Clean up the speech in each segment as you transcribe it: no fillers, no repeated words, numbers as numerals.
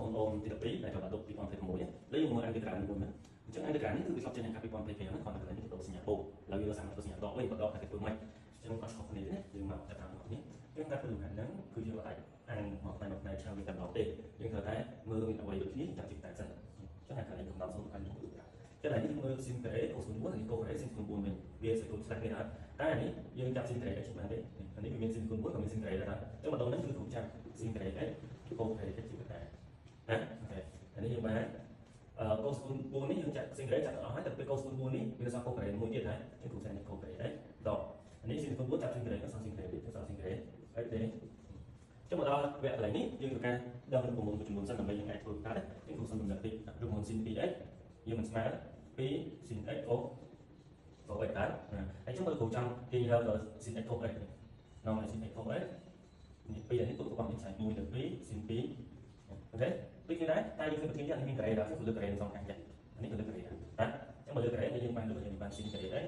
បងប្អូនទី12ដែលត្រូវបានទុក2026លើយើងមើលអង្គការនេះមួយណាអញ្ចឹងអង្គការនេះគឺវាធ្លាប់ចេញកាល2025ហ្នឹងគ្រាន់តែកន្លែងនេះទៅសញ្ញាបូកឥឡូវយើងសាមទៅសញ្ញាដកវិញបើដកតែគេធ្វើម៉េចអញ្ចឹងអត់ខុសគ្នាទេណាយើងមកចាប់តាមគ្នាយើងតែធ្វើលំហាត់ហ្នឹងគឺយើងអាចអានមកផ្នែកមកផ្នែកឆាវាតែម្ដងទេយើងត្រូវតែមើលមានអ្វីដូចគ្នាចាប់ជាតែសិនអញ្ចឹងអាកន្លែងកំណត់សូនអានេះចឹងនេះមើល sin ការ៉េ cos 4នេះ cos ការ៉េ sin 4វិញវាសតុស្លាស់គ្នាអត់តែអានេះយើងចាប់ sin ការ៉េ x បានទេអានេះវាមាន sin 4ក៏មាន sin ការ៉េដែរអញ្ចឹងម្ដងហ្នឹងគឺគ្រូចាប់ sin ការ៉េ x cos ការ៉េ x ជាកតាណាអូខេអានេះយើងបានអឺ cos 4នេះយើងចាក់ sin ការ៉េចាប់ទាំងអស់ហើយតែពេល cos 4នេះវាសល់ cos ការ៉េមួយទៀតហើយអញ្ចឹងគ្រូសេនេះ cos ការ៉េ x ដកអានេះ sin 4ចាប់ sin ការ៉េក៏សល់ sin ការ៉េទៀតសល់ sin ការ៉េ x ទេចុះមកដល់វគ្គកន្លែងនេះយើងត្រូវការដឹងរូបមន្តមួយចំនួនសិនដើម្បីយើងអាចធ្វើកើតយើងគ្រូសុំកំណត់តិចរូបមន្ត sin 2x យើងមិនស្មើ2 sin x អូ cos x ដែរហើយចុះមើលគ្រូចង់ទាញរក sin x cos x នេះនំ sin x cos x នេះពីរនេះទុករបស់នេះឆែក1ទៅ2 sin 2អូខេដូចគ្នាដែរតែយើងឃើញប្រធាននេះមានការ៉េដល់គឺលើការ៉េសងខាងចានេះក៏លើការ៉េដែរណាអញ្ចឹងមកលើការ៉េយើងបានលើយើងបាន sin ការ៉េ x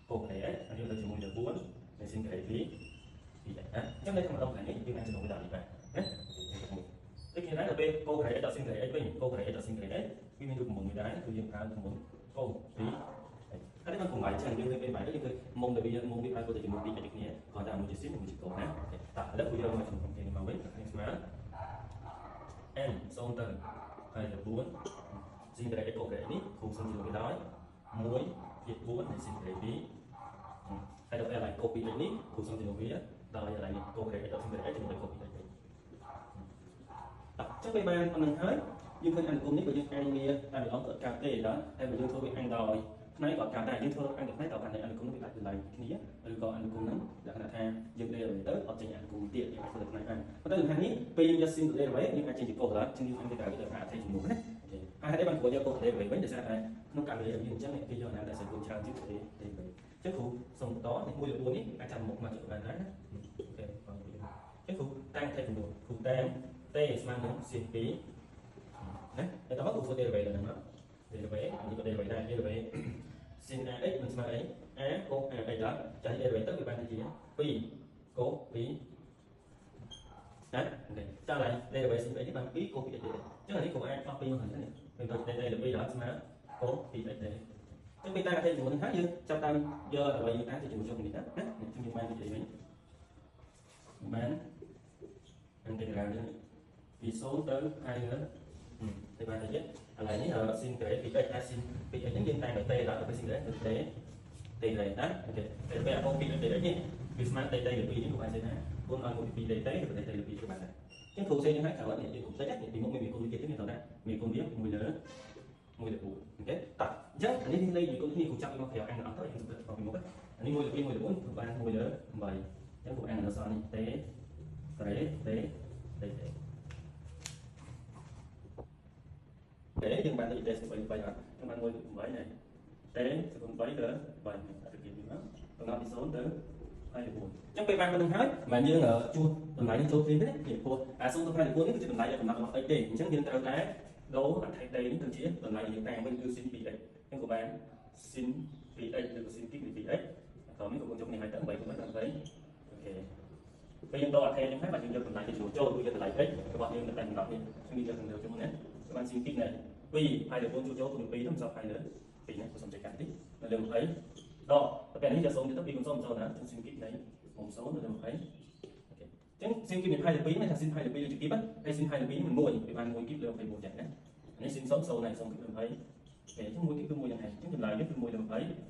cos ការ៉េ x អានេះទៅជាមួយលើ4នៃ sin ការ៉េ2 2ណាអញ្ចឹងនៅក្នុងម្ដងនេះយើងអាចចំណងវាដល់នេះបានណាដូចគ្នាដែរដល់ពេល cos ការ៉េ x ដល់ sin ការ៉េ x វិញ cos ការ៉េ x ដល់ sin ការ៉េ x វាមានរូបមន្តមួយដែរគឺយើងប្រើរូបមន្ត cos 2ហើយมันកុំបាយចឹងយើងឃើញពេលបាយយើងឃើញមុំដែលវាមុំវាប្រែទៅជាមួយពីរគ្នាគ្រាន់តែមួយជា sin មួយជា cos ណាតោះឥឡូវគឺយកមកក្នុងគេមកវិញខ្ញុំស្មើ n 0ទៅហើយ4 sin ការ៉េ x cos ការ៉េនេះគ្រូសុំជំនួយដោយ1ភាគ4នៃ sin ការ៉េ2ហើយដល់ពេលឡើង cos 2x នេះគ្រូសុំជំនួយវាដោយកន្លែងនេះ cos ការ៉េ x ដល់ sin ការ៉េ x ជំនួយ cos 2x វិញតោះចឹងពេលបានប៉ុណ្្នឹងហើយយើងឃើញអនុគមនេះបើយើងអានវាតែម្ដងក៏កើតទេដល់តែបើយើងធ្វើវាអានដោយផ្នែកក៏កើតដែរយើងធ្វើអានដោយផ្នែកតើអនុគមនេះវាអាចតម្លៃគ្នាឬក៏អនុគមហ្នឹងលក្ខណៈថាយើងដេរទៅអត់ចេញអនុគមទៀតយើងអាចធ្វើតែផ្នែកបានប៉ុន្តែសំខាន់នេះពេលយើងយក sin ទៅដេរវិញយើងអាចចេញជា cos ដល់ជាងយើងអានទៅក្រៅទៅអត្ថិជំនួសណាហើយហេតុអីបានគ្រូយក cos ដេរវិញដោយសារតែក្នុងករណីយើងអញ្ចឹងគេយកអាណាដែលសង្គមច្រើនជាងទេទេវិញអញ្ចឹងគ្រូសូមបន្តនេះ1លើ4នេះអាចចាំមុខមកចុះបានដែរណាអូខេបងប្អូនអញ្ចឹងគ្រូតាំងអត្ថិជំនួសគ្រូតាំង t ស្មើនឹង sin 2ណាហើយតោះគ្រូធ្វើ derivative លើហ្នឹងមក derivative នេះក៏ derivative ដែរ derivative sin ax មិនស្មើអី a cos ax ដល់ចាស់ derivative ទៅវាបានទៅជា2 cos 2ណាអូខេចាឡើយ derivative sin x នេះបាន2 cos 2x ទេអញ្ចឹងអានេះគ្រូអាចអស់2មកហ្នឹងនេះវាទៅ derivative 2ដល់ស្មើ cos 2x ទេអញ្ចឹងពេលតាអធិជំនួសនេះហើយយើងចាប់តាមយកអ្វីយើងតាទៅជំនួសចូលនេះណាណាអញ្ចឹងយើងបានទៅអីវិញបាន integral នេះពី0ទៅ i លើទៅបានទៅទៀតឥឡូវនេះ sin ការ៉េ 2x តែ sin 2x ហ្នឹងយើងតែងដោយ t ដល់ទៅ sin ការ៉េគឺ t t ការ៉េណាអូខេតែពេលអា cos 2x នេះវាស្មើ t t លើ2នេះគ្រូអាចសេថាគុណឲ្យ1ពី2 dt ឬ dt លើ2គឺបានដែរអញ្ចឹងគ្រូសេយ៉ាងហ្នឹងក្រោយនេះយើងគ្រូសេនេះពីមុខមានមេគុណវាទៀតយើងត្រូវថាមេគុណវា1លើ1លើ4អូខេតោះអញ្ចឹងអានេះលេខមេគុណនេះគ្រូចាប់មកក្រៅអានអត់ទៅយើងទៅពីមុខអានេះ1លើ2 1លើ4គឺបាន1លើ8អញ្ចឹងគ្រូអានអក្សរនេះ t ការ៉េ t t t ទេយើងបានដូច t ស្មើ3អត់យើងបាន1 8នេះ t ស្មើ3ទៅ3អត់គេមកកំណត់ពី0ទៅ24អញ្ចឹងពេលបានប៉ុណ្្នឹងហើយមិនយើងជួសតម្លៃនេះចូលគ្នាទេនេះព្រោះអា0ទៅ24នេះគឺជាតម្លៃដែលកំណត់របស់ x ទេអញ្ចឹងយើងត្រូវតែដូរអត្ថិ t នេះទៅជាតម្លៃដែលយើងតាំងវិញគឺ sin 2x អញ្ចឹងក៏បាន sin 2x ឬក៏ sin 2 2x ក្រោមនេះក៏គុណជុំនេះហើយទៅ8គុណ8អូខេពេលយើងដូរអត្ថិនេះហើយបាទយើងយកតម្លៃទៅចូលចូលគឺយកតម្លៃ x របស់យើងនៅតែកំណត់នេះអញ្ចឹងយើងយកទៅចូលណាបាន sin 2នេះ2ហើយលើ4ចូលចូលគុណ2ទៅមិនសល់ហើយលើ2ណាខ្ញុំសុំចែកកាត់តិចនៅលើ20ដកទៅពេលនេះយក0ទៅ2គុណ0 0ណាចឹង sin គីនៃមុំ0នៅលើ20អូខេចឹង sin គីនៃផាយលើ2មានថា sin ផាយលើ2លើជាគីបហើយ sin ផាយលើ2មិន1វាបាន1គីបលើ24ចឹងណានេះ sin 0 0ហើយ0គីបលើ20អូខេចឹង1គីបគឺ1យ៉ាងហ្នឹងចឹងចម្លើយនេះគឺ1លើ20